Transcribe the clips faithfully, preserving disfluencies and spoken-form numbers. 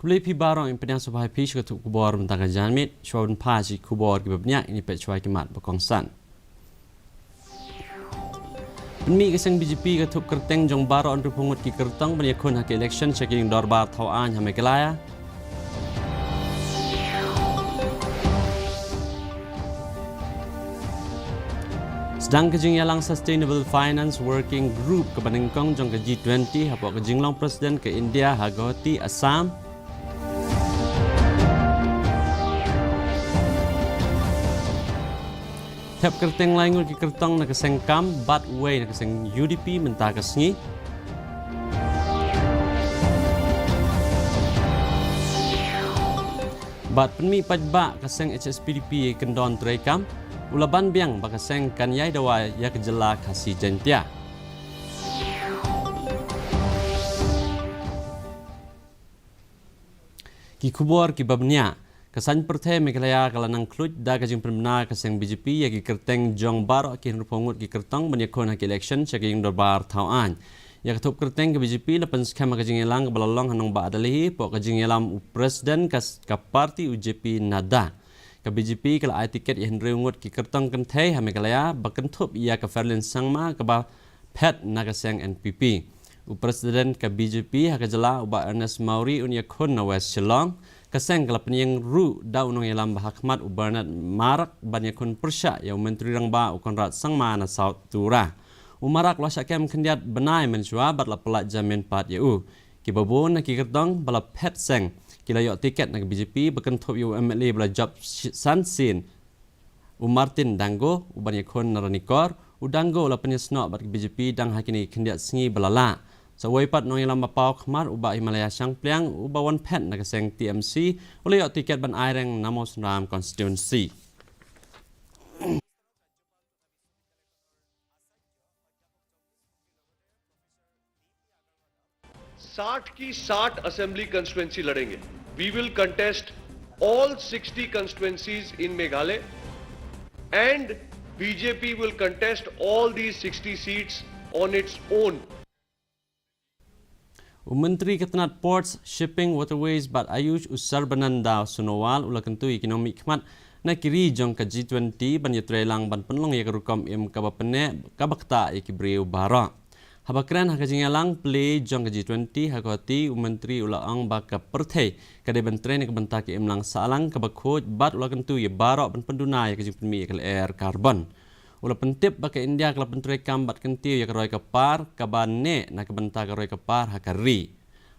Khublei phi baroh, ïa pdiang sngewbha ïa phi sha ka thup khubor mynta ka janmiet. Shuwa ban phai sha ki khubor kiba bniah, ngin ïa peit shuwa ki mat ba kongsan. Pynmih ka seng B J P ka thup kyrteng jong baroh hynriewphew ngut ki kyrtong ban ïakhun ha ka election sha ka ïing dorbar thaw aiñ ha Meghalaya. Sdang ka jingïalang Sustainable Finance Working Group kaba nyngkong jong ka G twenty hapoh ka jinglong President ka India ha Guwahati, Assam. Thep kyrteng lai ngut ki kyrtong na ka seng KAM bad uwei na ka seng U D P mynta ka sngi. Bad pynmih paidbah ka seng H S P D P ïa ka kyndon treikam, u la ban biang ba ka seng kan ïai dawa ïa ka jylla Khasi Jaiñtia. Ki khubor kiba bniah. Ka saiñ pyrthei Meghalaya ka la nang khluit da ka jingpynbna ka seng B J P ïa ki kyrteng jong baroh ki hynriewphew ngut ki kyrtong ban ïakhun ha ka election sha ka ïing dorbar thaw aiñ. Ïa ka thup kyrteng ka B J P la pynskhem ha ka jingïalang kaba la long ha nongbah Delhi hapoh ka jingïalam u President ka, ka party u J P Nadda. Ka B J P ka la ai tiket ïa hynriew ngut ki kyrtong kynthei ha Meghalaya ba kynthup ïa ka Ferlin Sangma kaba phet na ka seng N P P. U President ka B J P ha ka jylla u Bah Ernest Mawrie un ïakhun na West Shillong. Ka seng ka la pynïeng ruh da u nongïalam ba ha khmat u Bernard Marak ban ïakhun pyrshah ïa u Myntri Rangbah u Conrad Sangma na South Tura. U Marak u la shah kem khyndiat bnai mynshuwa bad la pyllait jamin pat ïa u. Kiba bun na ki kyrtong ba la phet seng ki la ïoh tiket na ka B J P ba kynthup ïa u M L A ba la jop shi-, san sien, u Martin Dango, u ban ïakhun na Ranikor. U Dango u la pynïasnoh bad ka B J P dang ha kine ki khyndiat sngi ba la lah. Sa uwei pat nongïalam ba paw khmat u Bah Himalaya Shangpliang uba wan phet na ka seng T M C u la ïoh tiket ban aireng na Mawsynram constituency. साठ की साठ असेंबली कॉन्स्टिट्यूएंसी लड़ेंगे। We will contest all sixty constituencies in Meghalaya and B J P will contest all these sixty seats on its own. U Myntri ka tnat Ports, Shipping, Waterways bad Ayush, u Sarbananda Sonowal u la kyntu ïa ki nongmihkhmat na ki ri jong ka G twenty ban ïatreilang ban pynlong ïa ka rukom im kaba pynneh kaba ktah ïa ki briew baroh. Haba kren ha ka jingïalang plie jong ka G twenty ha Guwahati, u Myntri u la ong ba ka pyrthei ka dei ban trei na ka bynta ka imlang sahlang kaba khuid bad u la kyntu ïa baroh ban pynduna ïa ka jingpynmih ïa ka lyer carbon. U la pyntip ba ka India ka la pyntreikam bad kyntiew ïa ka roi ka par kaba neh na ka bynta ka roi ka par ha ka ri.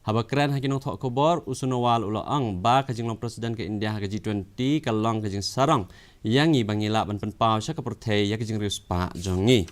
Haba kren ha ki nongthoh khubor, u Sonowal u la ong ba ka jinglong President ka India ha ka G twenty ka long ka jingsarong ïa ngi ba ngi lah ban pynpaw sha ka pyrthei ïa ka jingriewspah jong ngi.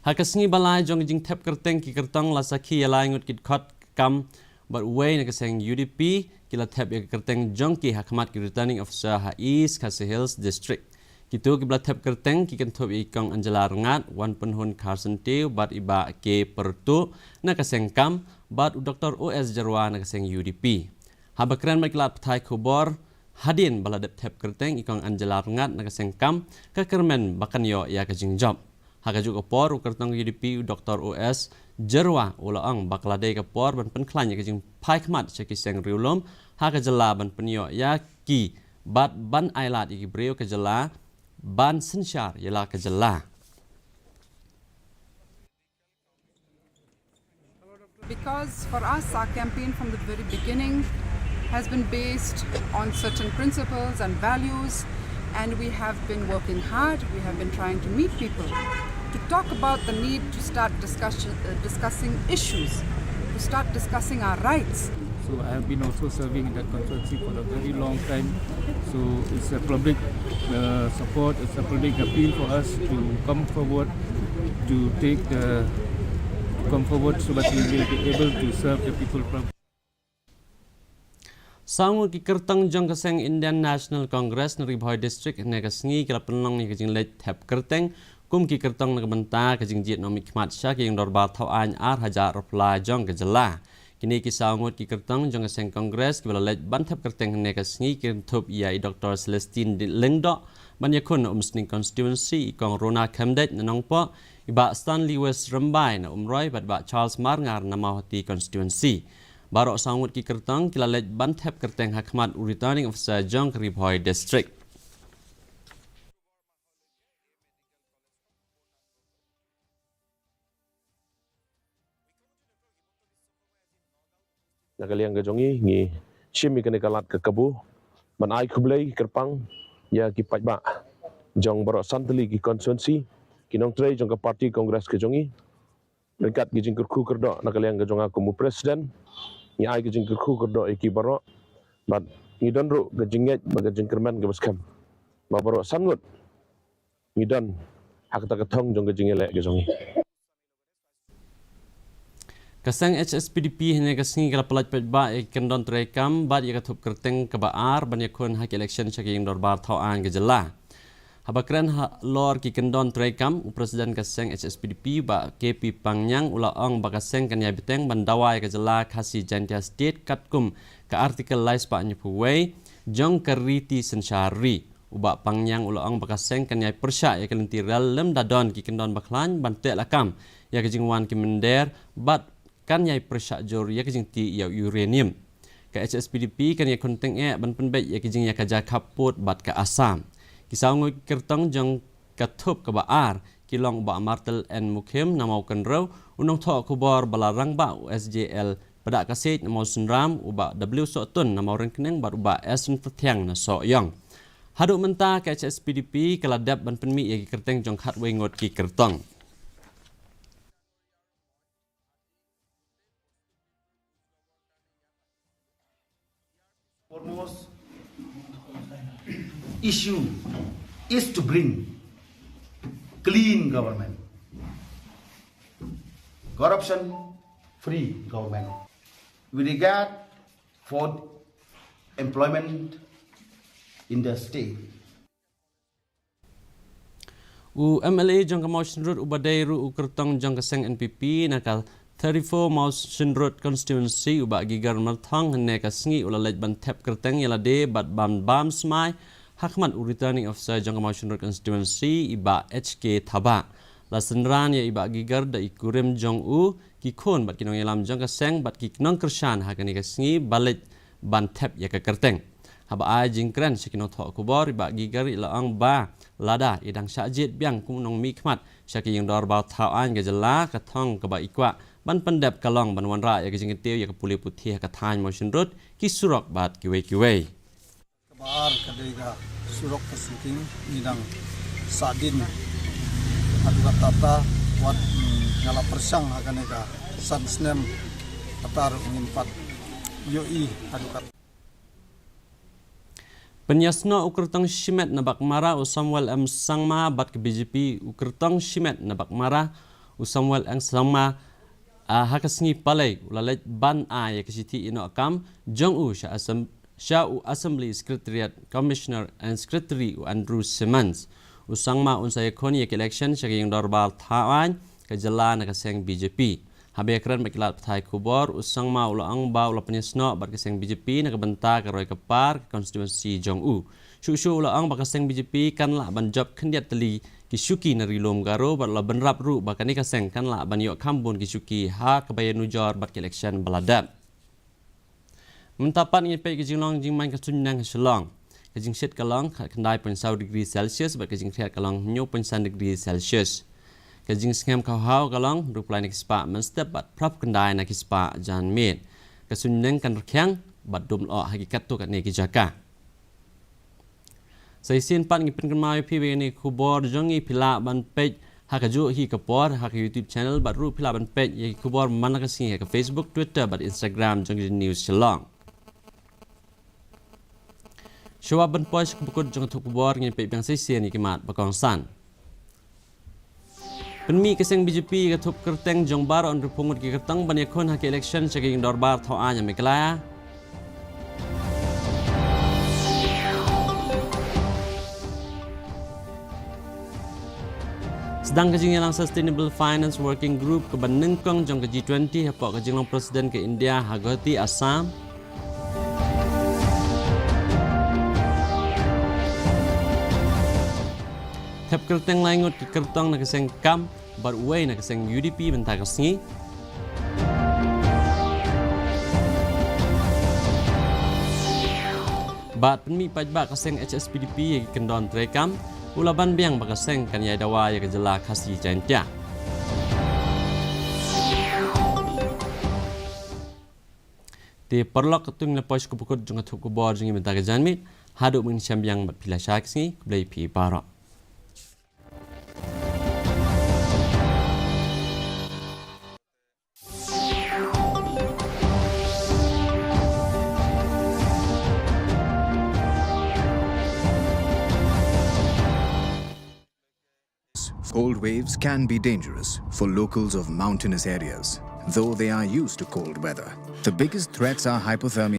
Ha ka sngi ba lai jong ka jingthep kyrteng ki kyrtong la sakhi ïa lai ngut ki dkhot kam bad uwei na ka seng U D P ki la thep ïa ka kyrteng jong ki ha khmat ki Returning Officer ha East Khasi Hills District. Kito kiba la thep kyrteng ki kynthup ïa i Kong Angela Rngat, Wanpynhun Kharsyntiew bad i Bah K Pyrtuh na ka seng kam bad u Doktor O S Jyrwa na ka seng U D P. Haba kren bad ki lad pathai khubor, hadien ba la dep thep kyrteng i Kong Angela Rngat na ka seng kam, ka kyrmen ba kan ïoh ïa ka jingjop. Ha kajuh ka por, u kyrtong U D P u Doktor O S Jyrwa u la ong ba ka la dei ka por ban pynkhlaiñ ïa ka jingphai khmat sha ki seng riewlum ha ka jylla ban pynïoh ïa ki bad ban ailad ïa ki briew ka jylla ban synshar ïa la ka jylla. Because for us, our campaign from the very beginning has been based on certain principles and values, and we have been working hard. We have been trying to meet people to talk about the need to start discussion, uh, discussing issues, to start discussing our rights. So I have been also serving in that constituency for a very long time. So it's a public, uh, support, it's a public appeal for us to come forward, to take the, to come forward so that we will be able to serve the people from Saw ngut ki kyrtong jong ka seng Indian National Congress na Ri Bhoi District hynne ka sngi ki la pynlong ïa ka jingleit thep kyrteng kum ki kyrtong na ka bynta ka jingjied nongmihkhmat sha ka ïing dorbar thaw aiñ ar hajar arphew lai jong ka jylla. Kine ki saw ngut ki kyrtong jong ka seng Congress kiba la leit ban thep kyrteng hynne ka sngi kin thup ïa i Doktor Celestine Lyngdoh ban ïakhun na Umsning Constituency, i Kong Rona Khymdeit na Nongpoh, i Bah Stanley West Rymbai na Umroi bad Bah Charles Marngar na Mawhati Constituency. Baroh saw ngut ki kyrtong ki la leit ban thep kyrteng ha khmat u Returning Officer jong ka Ri Bhoi District. Na ka liang ka jong ngi, ngi shim ïa kane ka lad ka kabu ban ai khublei kyrpang ïa ki paidbah jong baroh san tylli ki constituency, ki nongtrei jong ka party Congress ka jong ngi. Ryngkat ki jingkyrkhu kyrdoh na ka liang ka jong nga kum u president, ngi ai ki jingkyrkhu kyrdoh ïa ki baroh. Bad ngi don ruh ka jingngeit bad ka jingkyrmen kaba skhem ba baroh san ngut ngi don ha kata ka thong jong ka jingïaleh ka jong ngi. Ka seng H S P D P hynne ka sngi ka la pyllait paidbah ïa ki kyndon treikam bad ïa ka thup kyrteng kaba ar ban ïakhun ha ki election sha ka ïing dorbar thaw aiñ ka jylla. Haba kren halor ki kyndon treikam, u president ka seng H S P D P Bah K P Pangñiang u la ong ba ka seng kan ïai bteng ban dawa ïa ka jylla Khasi Jaintia State katkum ka Article lai spah hynñiewphew wei jong ka riti synshar ri. U Bah Pangñiang u la ong ba ka seng kan ïai pyrshah ïa ka lynti rel lymda don ki kyndon bakhlaiñ ban teh lakam ïa ka jingwan ki mynder bad kan ïai pyrshah jur ïa ka jingtih ïa u uranium. Ka H S P D P kan ïakhun tyngeh ban pynbeit ïa ka jingïakajia khappud bad ka Assam. Ki saw ngut ki kyrtong jong ka thup kaba ar ki long u Bah Martel N Mukhim na Mawkynrew, u nongthoh khubor ba la rangbah u S J L Padahkasiej na Mawsynram, u Bah W Sohtun na Mawryngkneng bad u Bah S Ryntathiang na Sohiong. Haduh mynta ka H S P D P ka la dep ban pynmih ïa ki kyrteng jong khatwei ngut ki kyrtong. Foremost issue is to bring clean government, corruption free government. With regard for employment in the state, u M L A jong ka Mawshynrut uba dei ruh u kyrtong jong ka seng N P P na ka thirty-four Mawshynrut constituency, u Bah Giger Myrthong, hynne ka sngi u la leit ban thep kyrteng ïa lade bad ban bam smai ha khmat u Returning Officer jong ka Mawshynrut constituency, i Bah H K Thabah. La synran ïa i Bah Giger da i kurim jong u, ki khun bad ki nongïalam jong ka seng bad ki nongkyrshan ha kane ka sngi ba leit ban thep ïa ka kyrteng. Haba ai jingkren sha ki nongthoh khubor, i Bah Giger i la ong ba lada i dang shah jied biang kum u nongmihkhmat sha ka ïing dorbar thaw aiñ ka jylla, ka thong kaba i kwah ban pyndep ka long ban wanrah ïa ka jingkyntiew ïa ka pule puthi ha ka thaiñ Mawshynrut, ki surok bad kiwei kiwei. Kaba ar ka dei ka surok ka Syngking, ngi dang sahdien haduh katta katta, wat, mm, nga la pyrshang ha kane ka san snem, kata ruh ngim pat ïohi haduh katta. Pynïasnoh u kyrtong shimet na Baghmara u Samuel M Sangma bad ka B J P u kyrtong shimet na Baghmara u Samuel M Sangma, ah, ha ka sngi Palei u la leit ban ai ïa ka shithi ïehnoh kam jong u sha Assem-, sha u Assembly Secretariat Commissioner and Secretary u Andrew Simmons. U Sangma un sa ïakhun ïa ka election sha ka ïing dorbar thaw aiñ ka jylla na ka seng B J P. Haba ïakren bad ki lad pathai khubor, u Sangma u la ong ba u la pynïasnoh bad ka seng B J P na ka bynta ka roi ka par ka constituency jong u. Shuh shuh u la ong ba ka seng B J P kan lah ban jop khyndiat tylli ki shuki na Ri Lum Garo bad u la bynrap ruh ba kane ka seng kan lah ban ïoh kham bun ki shuki ha kaba ïanujor bad ka election ba la dep. Mynta pat ngin peit ka jinglong jingman ka suiñ bneng ha Shillong. Ka jingshit ka long khyndai point saw degree Celsius bad ka jingkhriat ka long hynñiew point san degree Celsius. Ka jingsngem ka haw ka long hynriewphew lai na ki spah mynstep bad phra khyndai na ki spah janmiet. Ka suiñ bneng kan rkhiang bad dum lyoh ha ki katto katne ki jaka. Sa shisien pat ngi pynkynmaw ïa phi ba ïa kine ki khubor jong ngi phi lah ban peit ha kajuh hi ka por ha ka YouTube channel bad ruh phi lah ban peit ïa ki khubor man la ka sngi ha ka Facebook, Twitter bad Instagram jong ka News Shillong. Shuwa ban poi sha ka bakut jong ka thup khubor, ngin peit biang sa shisien ïa ki mat ba kongsan. Pynmih ka seng B J P ïa ka thup kyrteng jong baroh hynriewphew ngut ki kyrtong ban ïakhun ha ka election sha ka ïing dorbar thaw aiñ ha Meghalaya. Sdang ka jingïalang Sustainable Finance Working Group kaba nyngkong jong ka G twenty hapoh ka jinglong President ka India ha Guwahati, Assam. Thep kyrteng lai ngut ki kyrtong na ka seng KAM bad uwei na ka seng U D P mynta ka sngi. Bad pynmih paidbah ka seng H S P D P ïa ki kyndon treikam, u la ban biang ba ka seng kan ïai dawa ïa ka jylla Khasi Jaiñtia. Te paralok, katto ngi la poi sha ka bakut jong ka thup khubor jong ngi mynta ka janmiet. Haduh ban ïashem biang bad phi lashai ka sngi, khublei phi baroh. Cold waves can be dangerous for locals of mountainous areas, though they are used to cold weather. The biggest threats are hypothermia